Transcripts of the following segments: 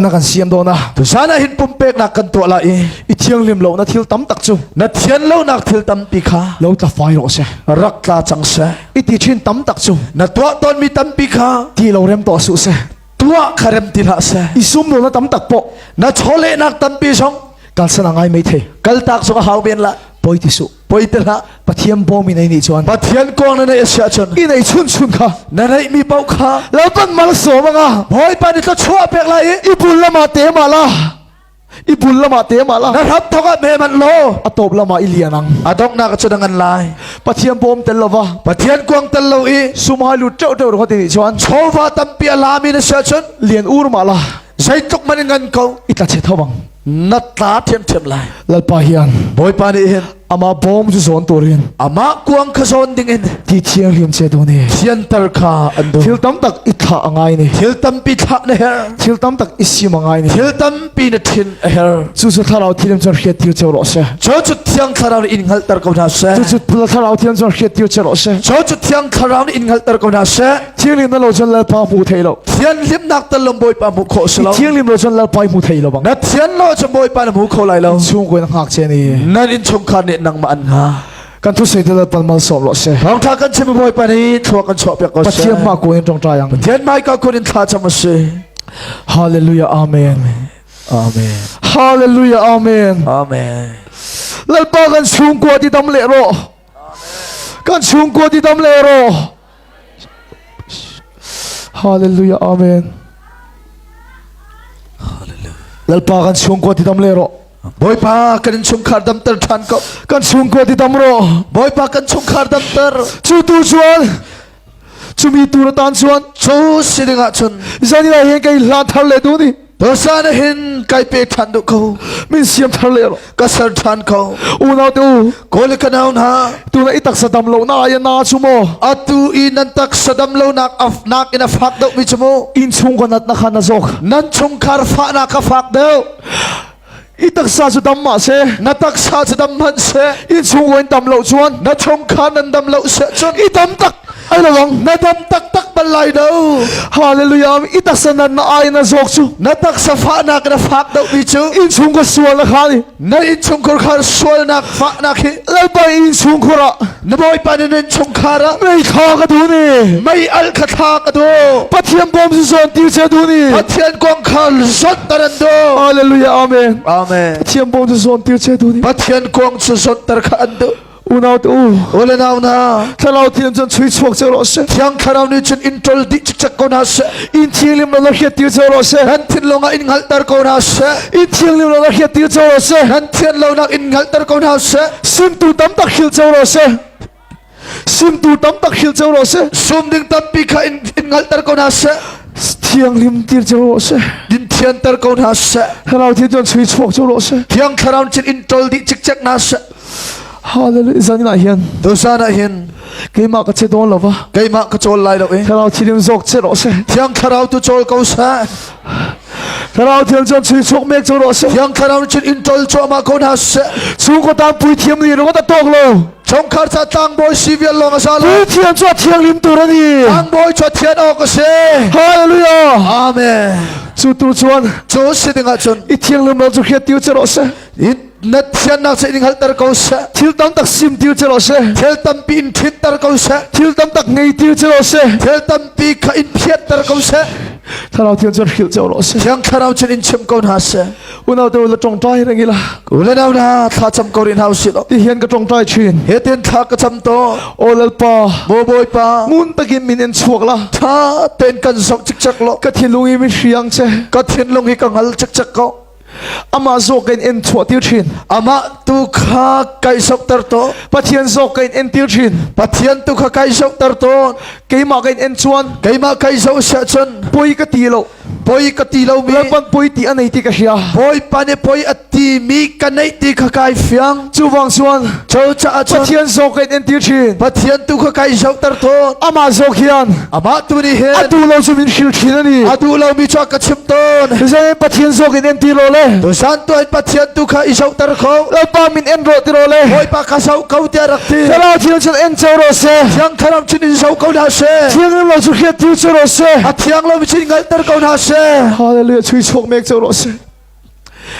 Na kan siam dawn a. Tuzan ah hin pumpeknak kan tuah lai i I thianghlim lo na thil tam tak cu na thian lonak thil tampi kha lo tla fai rawh seh. Rak tla cang seh. I ti thin tam tak cu na tuah tawnmi tampi kha ti lo rem tuah suh seh. Tuah kha rem ti hlah seh. I sum lo na tam tak pawh na chawlehnak tampi zong kalsan a ngai mai thei. Kaltak zong a hau men la. Poi ti suh. Poi te hlah. Pathian bawm in ei nih chuan Pathian kuang na neih a si ahcun i nei chun chun kha na neihmi paoh kha Lalpan mal sawm anga Bawipa nih thluachuah pek lai i i bul lamah te mah la i bul lamah te mah la na hram thawk ah me manh law a tawp lamah i lian ang a donghnak ah cun a ngan lai. Pathian bawm tel lova Pathian kuang tel lo i sumhai lut teuh teuh ro ti nih chuan chawva tampi a lami na si ahcun lian ur mah la zeitluk man in ngan ko i tla che tho bang na tla ṭhiamṭhiam lai. Lalpa hian Bawipa nih hin ama bawm cu zawn turin amah kuang kha zawn dingin ti thianghlim che tu ni thianter kha an duh. Thil tam tak i thlah a ngai ni. Thil tampi thlah na herh. Thil tam tak i sim a ngai ni. Thil tampi na thin a her. Cu cu thlarau thiam cun hriat tir cio rawh seh. Cu cu thiang thlarau nih in hngalhter ko hna seh. Cu cu thlarau thiam cun hriat tir cio rawh seh. Cu cu thiang thlarau nih in hngalhter ko hna seh. Thianghlim na lo cun Lalpa hmu thei lo. Thianhlimnak tal lo Bawipa hmu khawh si lo. Thianghlim lo cun Lalpa hmu thei lo bang. Na thian lo cun Bawipa na hmu kho lai lo. Chung ko na ngak che ni. Nan innchungkhar nih nangmah an hnga. Kan thu sei te Lalpa mal sawm lo se. Thawngtha kan chim Bawipa nih thlua kan chuah piak ko seh. Pathian ma ko in tongtai ang. Pathian mai ka kun in thla cham a si. Hallelujah amen. Amen. Hallelujah amen. Amen. Lalpa kan chungkua ti dam le ro. Kan chungkua ti dam le ro. Hallelujah amen. Hallelujah. Lalpa kan chungkua ti dam le ro. Bawipa kan innchungkhar damter ṭhan ko. Kan chungkua ti dam ro. Bawipa kan chungkhar damter. Cu tu chuan cumi tu na tan chuan cu si ding ahcun zan ina hin kai hlan thar le du ni. Tusan hin kai pe ṭhan duh ko. Min siam thar le ro. Ka ser ṭhan ko. Unau te u. Kawl ka nau hna. Tu na i taksa dam lo na ya na chu mo. Atu i nan taksa dam lo nak af nak in a fak deuh mi chu mu. Inn chung ka nat na kha na zok. Nan chungkhar fah na ka fak deuh. I taksa cu dam mah seh. Na taksa cu dam hmanh seh. Inn chung in dam lo chuan. Na chungkhar nan dam lo seh cun. I dam tak ai lo ang. Na dam taktak bal lai do. Hallelujah. I taksa nan na ai na zawk cu. Na taksa fahnak na fak deuh mi cu. Inn chung ka sual na kha ni. Na innchungkhar kha sualnak fahnak hi. Lalpa innchungkhar ah. Na Bawipa nih na innchungkhar ah. Mei thla ka duh ni. Mei al kha thla ka duh. Pathian bawm cu zawn ti che duh ni. Pathian kong kha zonter an duh. Hallelujah amen. Amen. Pathian bawm cu zawn tir che duh ni. Pathian kong cu zonter kha an duh. Unau te u. Ule nau hna. Thlarau thiang cun chui chuak cio rawh seh. Thiang thlarau nih cun in ṭol dih cikcek ko hna seh. In thianghlim lo na hriat tir cio rawh seh. Nan thinlung ah in hngalhter ko hna seh. In thianghlim lo na hriat tir cio rawh seh. Nan thian lonak in hngalhter ko hna seh. Simtu tam tak hril cio rawh seh. Simtu tam tak hril cio rawh seh. Sum ding tampi kha in in hngalhter ko hna seh. Thianghlim tir cio rawh seh. Din thianter ko hna seh. Thlarau thiang cun chui chuak cio rawh seh. Thiang thlarau cun in ṭol dih cikcek hna seh. Hallelujah. Zan ah hin. Tuzan ah hin. Keimah ka che dawn lo va. Keimah ka cawl lai lo i. Thlarau thilim zawk che rawh seh. Thiang thlarau tu cawl ko seh. Thlarau thiang cun chui chuak mek cu rawh seh. Thiang thlarau cun in ṭol cuahmah ko hna seh. Chung ko tam pui thiam ni rawt a tawk lo. Chungkhar ca tlangbawi si vial lawng a sa lo. Pui thiam cu a thianghlim tur a ni. Tlangbawi cu a thian awk a si. Hallelujah. Amen. Cu tu chuan. Cu si ding ahcun. I thianghlim lo cu hriat tiu che rawh seh. Na thiannak cu in hngalhter ko seh. Thil tam tak sim tiu che rawh seh. Thil tampi in ṭhinter ko seh. Thil tam tak ngei tiu che rawh seh. Thil tampi kha in phiatter ko seh. Thlarau thiang cun hrilh cio rawh seh. Thiang thlarau cun in chim ko hna seh. Unau te la ṭongṭai reng ila. Ule nau na thla cam ko rih hna usih law. Ti hian ka ṭongṭai chin. He tin thla ka cam to. O Lalpa. Maw Bawipa. Ngun takin min in chuak la. Tha tein kan zoh cikcek law. Ka thinlung i mi hriang che. Ka thinlung hi ka ngal cikcek ko. Amah zawk ka in en chuahtir ṭhin. Amah tu kha kai sokter to. Pathian zawk ka in entir ṭhin. Pathian tu kha kai sokter to. Keimah ka in en chuan. Keimah kai zoh siah cun. Poi ka ti lo. Poi ka ti lo mi. Lalpan poi ti a nei ti ka hria. Bawipa nih poi a ti mi ka neih ti kha kai fiang. Cuvang chuan. Cu caah cun. Pathian zawk ka in entir ṭhin. Pathian tu kha kai zohter tawn. Amah zawk hian. Amah tu nih hin. A duh lo cu min hril ṭhin a ni. A duh lo mi cu a ka chim tawn. Zei Pathian zawk in entir lo le. le. Tuzan tu in Pathian tu kha i zohter ko. Lalpa min en rawh ti rawh le. Bawipa ka zoh ko tiah rak ti. Thlarau thiang cun en co rawh seh. Thiang Thlarau cun in zoh ko hna seh. Thianghlim lo cu hriat tir co rawh seh. A thiang lo cun ngalter ko hna seh. Hallelujah chui chuak mek co rawh seh.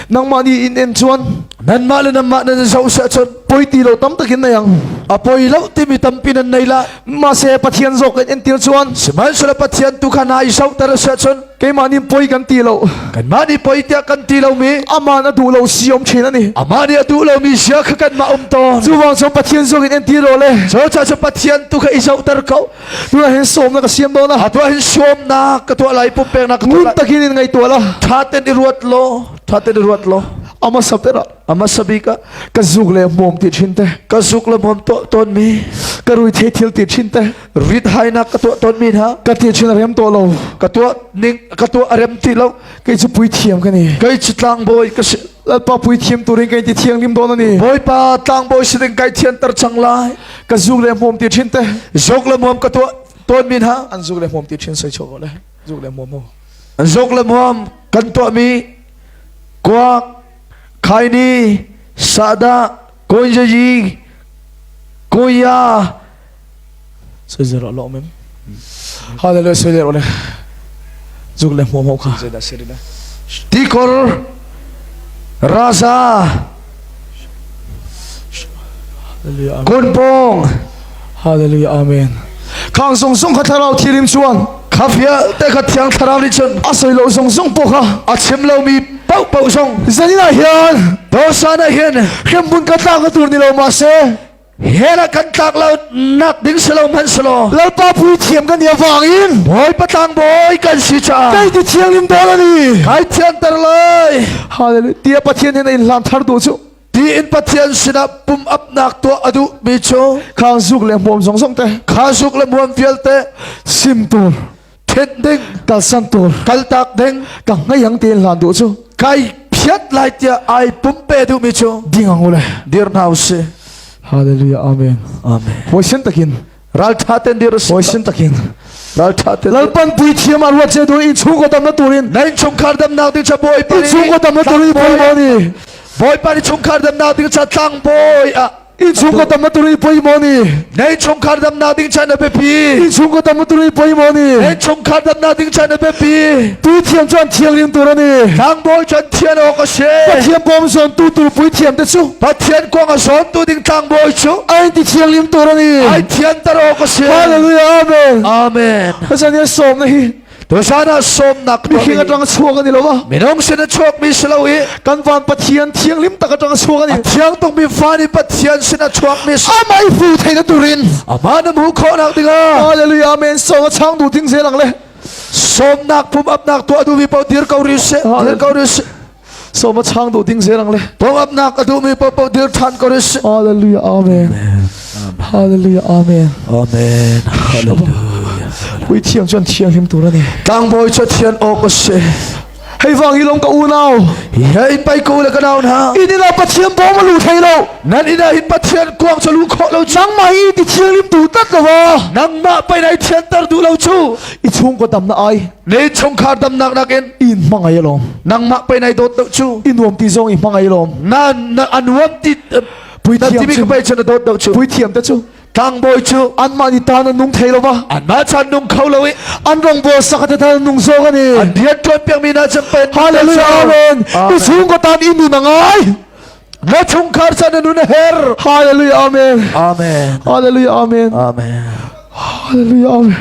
Nangmah nih in en chuan nanmah le nanmah nan zoh seh cun poi ti lo tam takin nei ang. A poi lo timi tampi nan nei la. Mahse Pathian zawk in entir chuan sihmanhsehlaw Pathian tu kha na i zohter seh cun keimah nih poi kan ti lo. Kanmah nih poi tiah kan ti lomi amah na duh lo si om thin ani. Amah nih a duh lomi sia kha kanmah um tawn. Chuvang chuan Pathian zawk in entir rawh le. Cucaah cun Pathian tu kha i zohter ko. Tunah hin sawmnak ka siam dawn a. Atuah hin sawmnak ka tuah lai pumpeknak ka tuah Ngun lai. takin in ngaihtuah la. Tha ten i ruat law, tha ten i ruat law. Ama sapera. Ama sabik ah Ka zuk le hmawm ti thin te. ka zuk le hmawm tuah tawn mi, Ka rui the thil ti thin te. rit hainak ka tuah tawn mi hna, Ka ti thin a rem to lo. ka tuah ning ka tuah a rem ti lo. Kei cu puithiam ka ni. Kei cu tlangbawi ka si. Lalpa puithiam turin kai ti thianghlim dawn ani. Bawipa tlangbawi si ding kai thianter cang lai. Ka zuk le hmawm ti thin te. Zuk le hmawm ka tuah tawn mi hna. An zuk le hmawm ti thin soi chok le. Zuk le hmawm ho. Zuk le hmawm kan tuah mi kuak, khaini, sahdah, konjayi, koya. Soi zero lo mem. Hallelujah soi zero le. Zuk le hmawm ho kha. Tikor Raza Hallelujah. Kunpong Hallelujah. Amen. Khang zong zong kha thlarau thirim chuan kha vialte kha thiang thlarau nih cun a soi lo zong zong pawh kha a chim lomi paoh paoh zong zanin ah hian dosan ah hin hrembun ka tlak na tur ni lo mahse Hell ah kan tlak lo nak ding si lo hmanh si law Lalpa puithiam kan i avangin Bawipa tlangbawi kan si caah Kei ti thianghlim dawn ani Kai thianter lai Hallelujah tia Pathian hin a in hlan thar duh cu Tiin Pathian sinah pum apnak tuah a duh mi cu khang zuk le hmuam zong zong te kha zuk le hmuam vialte sim tur thenh ding kalsan tur kaltak ding ka ngei ang tiin hlan duh cu kai phiat lai tiah ai pumpe duh mi cu ding ang ule dir hna usih Hallelujah amen amen Huaisen takin raltha ten dir usih huaisen takin raltha ten Lalpan puithiam a ruat che tu in chungkaw damna turin na innchungkhar damnak ding cha Bawipa in chungkaw damna turin pawimawh ni Bawipa nih chungkhar damnak ding cha tlangbawi ah in chungkaw damna turin pawimawh ni na innchungkhar damnak ding cha na biapi in chungkaw damna turin pawimawh ni na innchungkhar damnak ding cha na biapi Puithiam cu an thianghlim tur a ni. Tlangbawi cu an thian awk a si. Pathian bawm zawntu tur puithiam te cu. Pathian kuang a zawntu ding tlangbawi cu. Ai ti thianghlim tur a ni. Ai thianter awk a si. Hallelujah amen. Amen. Pathian nih a sawmna hi. Tuzan ah sawmnak Mihring atang a chuak ani lo va. Minung sin a chuakmi si lo i kan van Pathian thianghlim tak atang a chuak ani. A thiang tukmi fa nih Pathian sin a chuakmi si. Amah i fu theina turin. Amah na hmuh khawhnak dingah. Hallelujah amen. Sawm a chang duh ding zel ang le. Sawmnak pum apnak tuah duhmi paoh dir ko rih seh. Dir ko rih seh. Sawm a chang duh ding zel ang le. Pum apnak a duhmi paoh paoh dir than ko rih seh. Hallelujah. Amen. Hallelujah. Amen. Amen. Hallelujah. Puithiam chuan thianghlim tur ani. Tlangbawi cu thian awk a si. Hei vang hi lawng ka unau. Hei pai ko le ka nau hna. In inn ah Pathian bawm a lu thei lo. Nan inn ah hin Pathian kuang cu lu khawh lo. Nangmah hi ti thianghlim tu tat lo wa. Nangmah pei nai thianter duh lo cu. I chungkaw damna ai. Ne chungkhar damnak nakin in hmangai alawm. Nangmah pei nai dawt lo cu. I nuam ti zong i hmangai lawm. Na na anuam ti Puithiam cu. Pei cu na dawt lo cu. Puithiam te cu. Tlangbawi cu anmah nih tan an nung thei lo va. Anmah chan nung kho lo i an rawngbawl sak te tan nung zawk ani. An rian ṭuan piakmi hna cun pen Hallelujah amen. I chungkaw tan i nun a ngai. Na chungkhar chan na nun a her. Hallelujah amen. Amen. Hallelujah amen. Amen. Hallelujah amen.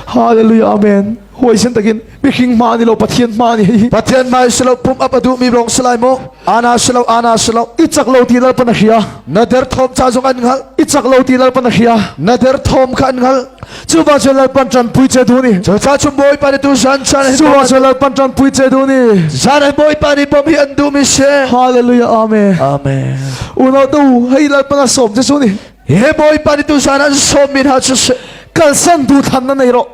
Hallelujah amen. Huaisen takin mihring hma ni lo Pathian hma ni hei. Pathian hmai si lo pum up a duhmi lawng si lai mu. Ana si lo ana si lo. I chak lo ti lalpan a hria. Na derthawm ca zong an hngalh. I chak lo ti lalpan a hria. Na derthawm kha an hngalh. Cu ba cu lalpan ṭanpui che duh ni. Cucaah cun Bawipa nih tu zan caan Cu ba cu lalpan ṭanpui che duh ni. Zan ah Bawipa nih bawmh hi an duhmi si. Hallelujah amen. Amen. Unau tu hei lalpan a sawm che cu ni. He Bawipa nih tu zan an sawmmi hna cu si. Kalsan duh than na nei rawh.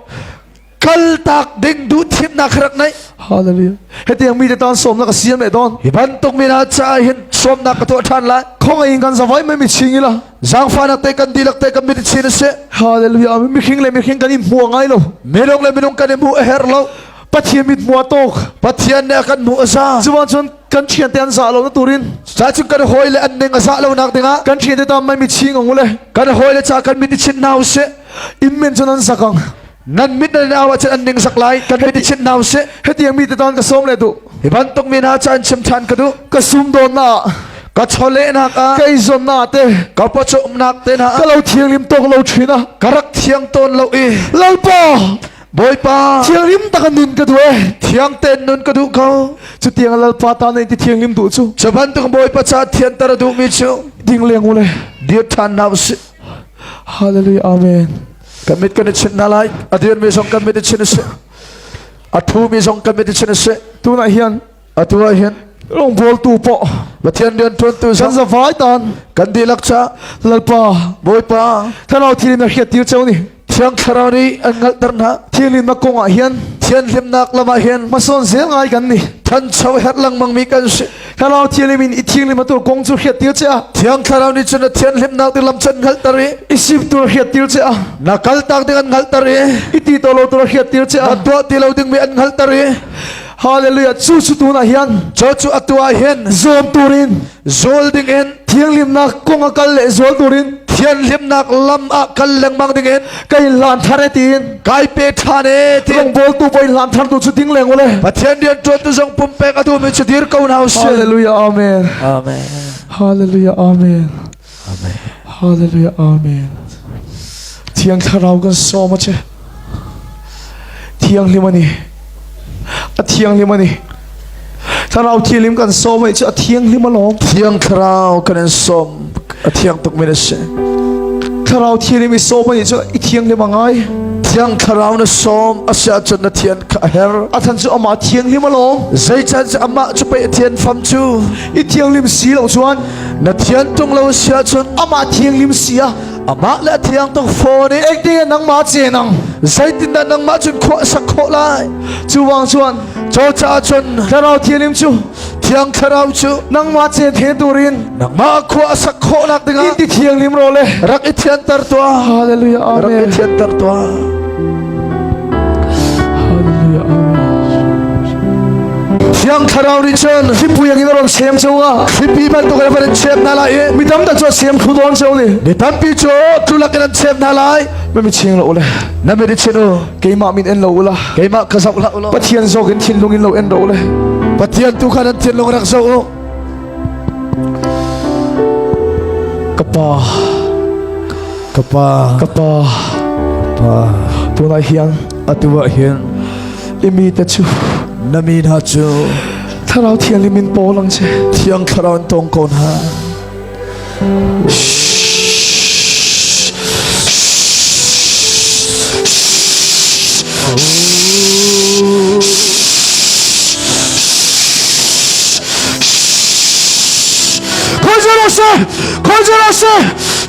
Kaltak ding duh thimnak rak nei. Hallelujah. Hetiang mi te tan sawmnak a siam le don. Hi bantuk mi hna caah hin sawmnak ka tuah ṭhan lai. Khong in kan zavai mai mi ching ila. Zaangfahnak te kan dihlak te kan mit chin a si. Hallelujah. Mihring le mihring kan i hmu ngai lo. Minung le minung kan i hmu a herh lo. Pathian mit hmuh a tawk. Pathian nih a kan hmuh a za. Cuban cun kan thiante an zah lo na turin. Ca cun kan hawi le an ning a zah lo nak dingah. Kan thiante tam mai mi ching ang ule. Kan hawi le ca kan mit i chinh hna usih. In men cun an zakang. Nan mit nan au ahcun an ning zak lai. Kan mit i chinh hna usih. Hetiang mi te tan ka sawm le duh. Hi bantuk mi hna ca an chim ṭhan ka duh. Ka sum dawn na. Ka chawlehnak ah. Ka izonnak te. Ka pawcawmnak te hna. Ka lo thianghlim tawk lo ṭhin ah. Ka rak thiang tawn lo i. Lalpa. Bawipa. Thianghlim tak nun ka duh e. Thiang tein nun ka duh ko. Cutiang Lalpa ta na ti thianghlim duh cu. Cu bantuk Bawipa ca thianter a duhmi cu. Ding leng ule. Dir ṭhan hna usih. Hallelujah. Amen. Kan mit kan i chinh hna lai. A dirmi zong kan mit i chinh a si. A thumi zong kan mit i chinh a si. Tunah hian Atu ah hin rawngbawltu pawh Pathian rianṭuantu kan zong zavai tan kan dihlak ca Lalpa Bawipa Thlarau thianghlim na hriat tir cheu ni. Thiang Thlarau nih an hngalhter hna. Thianghlimnak kong ah hin Thianhlimnak lam ah hin hmasawn zel ngai kan ni. Thancho herh lengmang mi kan si. Thlarau thianghlim in i thianghlim atu kong cu hriat tir che a. Thiang Thlarau nih cun na thianhlimnak ding lam cu an hngalhter i I sim tur hriat tir che a. Na kaltak ding an hngalhter i I ti to lo tur hriat tir che a. Na tuah ti lo dingmi an hngalhter i Hallelujah. Cu cu tunah hian cu cu atu ah hin zuam turin zul dingin thianghlimnak kong a kal le zual turin thianhlimnak lam ah kal lengmang dingin kai hlan thar e tiin kai pe ṭhan e tiin rawngbawltu poi hlan thar tu cu ding leng ule. Pathian rian ṭuantu zong pumpek a duhmi cu dir ko hna usih. Hallelujah. Amen. Amen. Hallelujah. Amen. Amen. Hallelujah. Amen. Thiang Thlarau kan sawm a che. Thianghlim ani. A thianghlim ani. Thlarau thianghlim kan sawm ai chu a thianghlim alawm. Thiang Thlarau kan in sawm a thiang tuk mi na si. Thlarau thianghlim i sawm ani chu i thianghlim a ngai. Thiang Thlarau na sawm a si ahcun na thian kha a her. A than cu amah thianghlim alawm. Zeican cu amah cu pei a thian fam cu. I thianghlim si lo chuan Na thian tung lo si ahcun amah thianghlim si a amah le a thiang tung fawn i engtin nangmah ce nang zeitindah nangmah cun khua sak khawh lai. Cu wang chuan Cu caah cun Thlarau thianghlim cu Thiang Thlarau cu nangmah ce the turin nangmah khua sak khawhnak dingah in ti thianghlim ro le rak i thianter tuah. Hallelujah. Rak i Amen. thianter tuah. Hallelujah. Amen. Thiang Thlarau nih cun Thlipui ang in a ron sem cheu nga. Thlipi bantuk in a van in chep hna lai i Mi tam tak cu a sem thlu dawn cheu ni. Mi tampi cu tlulak in an chep hna lai. Na mi ching lo ule. Na mit i chin u. Keimah min en lo ula. Keimah ka zoh hlah u law. Pathian zawk in thinlung in lo en ro ule. Pathian tu kha nan thinlung rak zoh u. Ka pa. Ka pa. Ka pa. Pa. Tunah hian atu ah hin imi te chu na mi hna cu Thlarau Thianghlim in pawl ang che. Thiang Thlarau in tawng ko hna. Khoi Khoi se!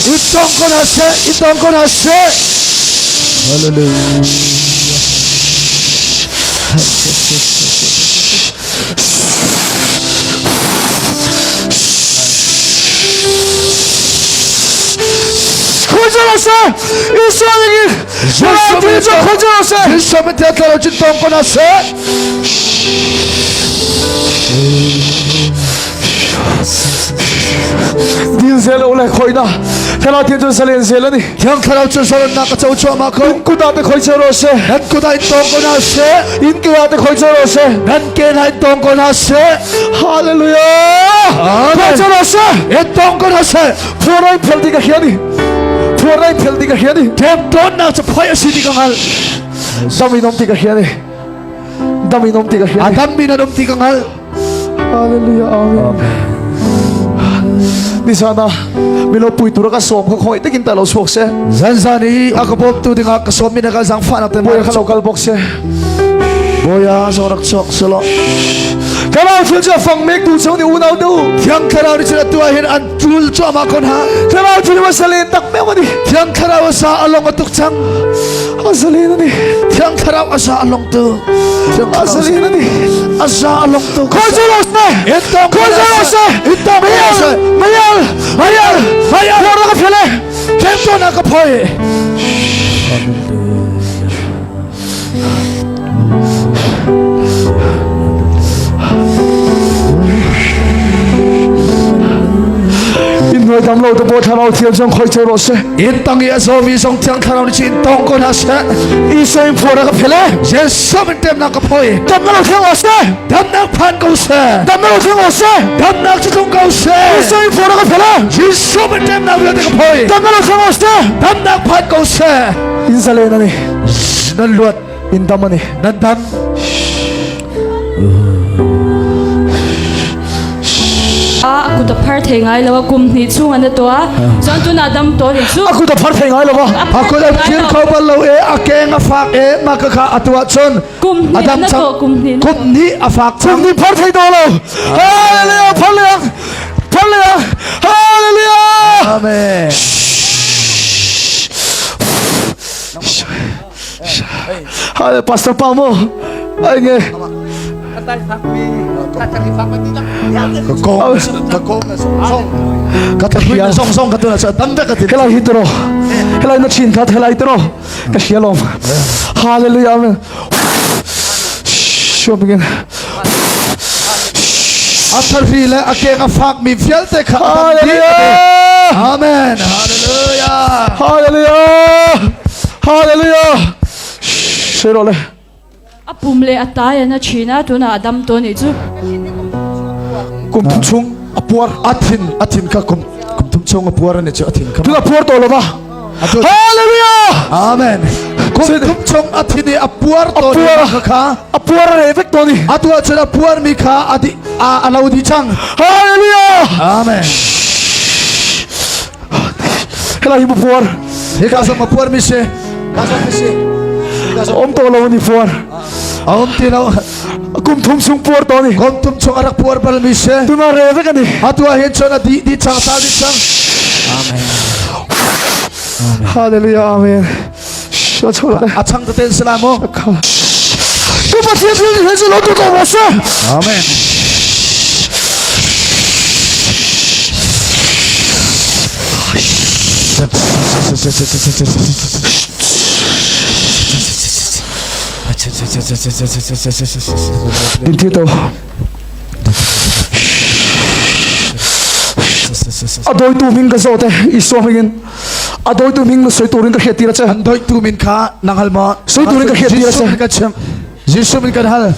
I tong ko hna seh, i tong ko hna seh. Hallelujah. Dil zel le khoina thlarau thian cun salen zel ani. Thiang Thlarau cu sarannak a co cuahmah ko. In kut ah te khoi cio ro se. Nan kut ah in tawng ko hna seh. In ke ah te khoi cio ro se. Nan ke hna in tawng ko hna seh. Hallelujah. Amen. Khoi cio ro se. In tawng ko hna seh. Phuarai phel ti ka hian i. Phuarai phel ti ka hian i. Dem tawnnak cu phoi a si ti ka hngal. Dam in um ti ka hian i. Dam in um ti ka hian i. A dam in an um ti ka hngal. Hallelujah. Amen. Nizan ah mino pui tur ka sawm kha khoi takin ta lo chuak se. Zanzan i a ka bawmtu dingah ka sawm mi na ka zangfahnak te Boya kha lo kal bawk se. Boya zong rak chuak selaw. Thlarau thil cu a fang mek tu cheu ni unau tu. Thiang Thlarau nih cun atu ah hin an tul cuahmah kon ha. Thlarau thil a salen tak meuh ani. Thiang Thlarau a sa a long a tuk cang. A salen ani. Thiang Thlarau a sa a long tu. Thiang A salen ani. A sa a long tu. Khoi cu lo se. Itong Khoi cu lo se. Itong Mayal. Mayal. Mayal. Mayal. Phor ka phele. Kem to na ka phoi. Thlarau thiang zong khoi cho rawh seh. In tang i a zawmi zong Thiang Thlarau nih cun in tawng ko hna seh. Isa in phuar a ka phel e. Jesuh min temnak ka phoi. Damnak lo thleng rawh seh. Damnak phan ko seh. Damnak lo thleng rawh seh. Damnak cu tlung ko seh. Isa in phuar a ka phel e. Jesuh min temnak vialte ka phoi. Damnak lo thleng rawh seh. Damnak phan ko seh. In zalen ani. Nan luat. In dam ani. Nan dam. A kut a phar thei ngai lo a kum hnih chung an tuah cun tunah dam tawn in cu A kut a phar thei ngai lo a. A kut a thir kho bal lo e a keng a fak e ma ka kha a tuah cun kum a hnih dam na cang tuah kum hnih kum hnih a fak Kum cang hnih phar thei to lo. Hallelujah phar le ang. Phar le ang. Hallelujah. Amen. Hallelujah Pastor Pa mo. Ai nge. Ka kong ka kong na song song ka thui na song song ka tu na sa dam ka ti Helai hi tro. Helai na chin that helai tro. Ka shalom. Hallelujah amen. Shom again. A thari le a keng a fak mi vialte kha a dam dih. Hallelujah. Amen. Hallelujah. Hallelujah. Hallelujah. Sero le. A pum le a tai an a thin a tunah a dam tawn nih cu. Kum thum chung a puar. A thin a thin kha kum kum thum chung a puar ani chu a thin kha. Tun a puar to lo ba. Hallelujah. Amen. Kum thum chung a thin i a puar to puar kha a puar re vek to ni. A tu ahcun a puar mi kha a di a a lo di cang. Hallelujah. Amen. Helai hi puar. Hi ka som a puar mi si. Ka som mi si. Om to lo ni puar. Om ti lo. Kum thum chung puar to ni. Kum thum chung a rak puar bal mi si. Tuna re vek ani. Atu ah hin chon a di di chang ta di chang. Amen. Hallelujah. Amen. A chang te ten sila mo. Tu Pathian thil he zu lo tu ko mo se. Amen. Din ti to. A doitu ming ka zo te Isua hmingin a doitu ming na soi turin ka hriat tir a che. An doitu min kha nang hal ma. Soi turin ka hriat tir a che. Ka chim. Jesuh min kan hal.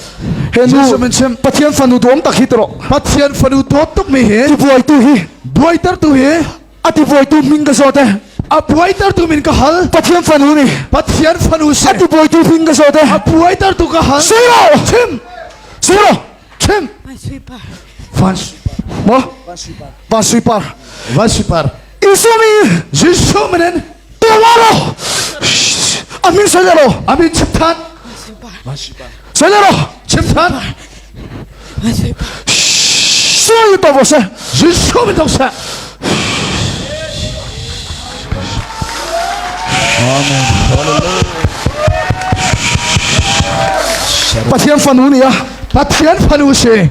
He nu Jesuh min chim. Pathian fanu duam tak hi tro. Pathian fanu dawt tuk mi hi. Ti buaitu hi. Buaiter tu hi. A ti buaitu min ka zo te. A buaiter tu min ka hal. Pathian fanu ni. Pathian fanu si. A ti buaitu min ka zo te. A buaiter tu ka hal. Soi lo. Chim. Soi lo. Chim. Van Mo? Van Suipar. Van Suipar. Isu mi. Jesuh minen. Tuwaro. Amin soi lo. Amin chim than. Soi lo. Chim than. Soi to bo se. Jesuh min dong se. Amen. Pathian fanu ni a. Pathian fanu si.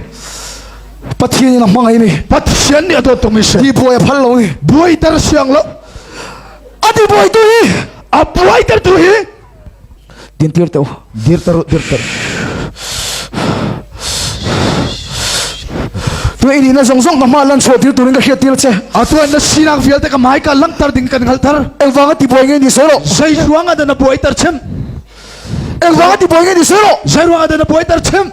Pathian in a hmangaih ni. Pathian nih a dawt tukmi si. Ti buai a phal lo ni. Buaiter siang lo. A ti buai tu hi. A buaiter tu hi. Din tir teu. Dirter dirter. Tu ini na zong zong ka ma lan chuah tir turin ka hriat tir che. Atu na sinak vialte ka mai ka langtar ding kan ngaltar. Engvanga ti buai nge ni soro. Zei ruang ada na buaiter chim. Engvanga ti buai nge ni soro. Zei ruang ada na buaiter chim.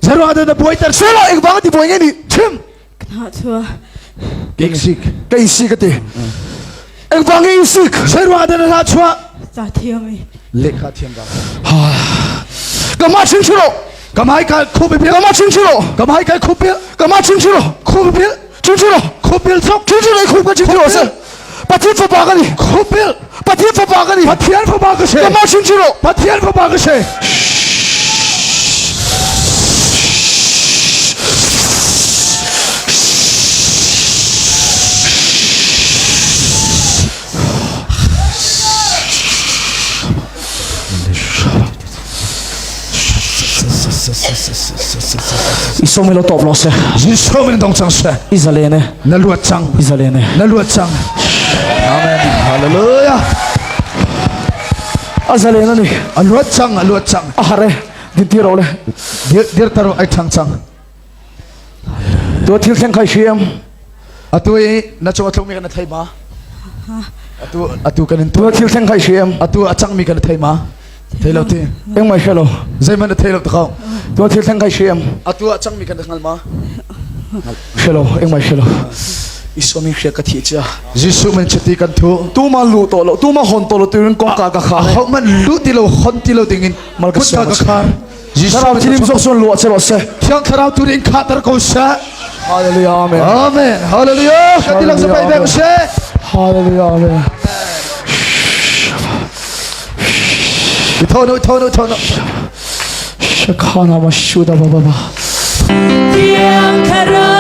Zei ruang ada na buaiter Soro engvanga ti buai nge ni. chim. Na chua. Keksik. Ka isi ka ti. Engvanga isik. Zei ruang ada na chua. Ca thiam i. Lekha thiam ba. Ka ma ching chiro. Ka mai ka khu bi Ka ma ching chiro. Ka mai ka khu bil. Ka ma ching chiro. Khu bil. Ching chiro. Khu bil chok. Ching chiro khu ka ching chiro se. Pathian fapa ka ni. Khu bil. Pathian fapa ka ni. Pathian fapa ka se. Ka ma ching chiro. Pathian fapa ka se. Iso me lo top lo se. Jesuh min dong cang se. Izalene. Na luat cang. Izalene. Na luat cang. Amen. Hallelujah. Azalena ni. A luat cang, a luat cang. A hare. Din ti ro le. Dir dir taro ai thang cang. Tu thil thleng khai hriam. Atu i na cung a tlungmi kan na thei ma? Atu atu kan in Tu thil thleng khai hriam. Atu a cangmi kan na thei ma? Thei lo ti. Eng mai hre lo. Zeihmanh na thei lo ta Tu thil thleng khai hriam. Atu a cangmi kan na hngal ma? Hre lo, eng mai hre lo. Isua min hria ka thi chia. Jesuh min chiti kan thu. Tu ma lu to lo, tu ma hon to lo turin kongka ka kha. Ho man lu ti lo hon ti lo dingin mal ka ka khar. Jesuh Thlarau thilim zok sun lu che ro se. Thiang Thlarau turin kha tar ko se. Hallelujah amen. Amen. Hallelujah. Kan tilak sa pai bek se. Hallelujah amen. Thono thono thono. Shekhana ma shuda baba ba. Thiang Thlarau.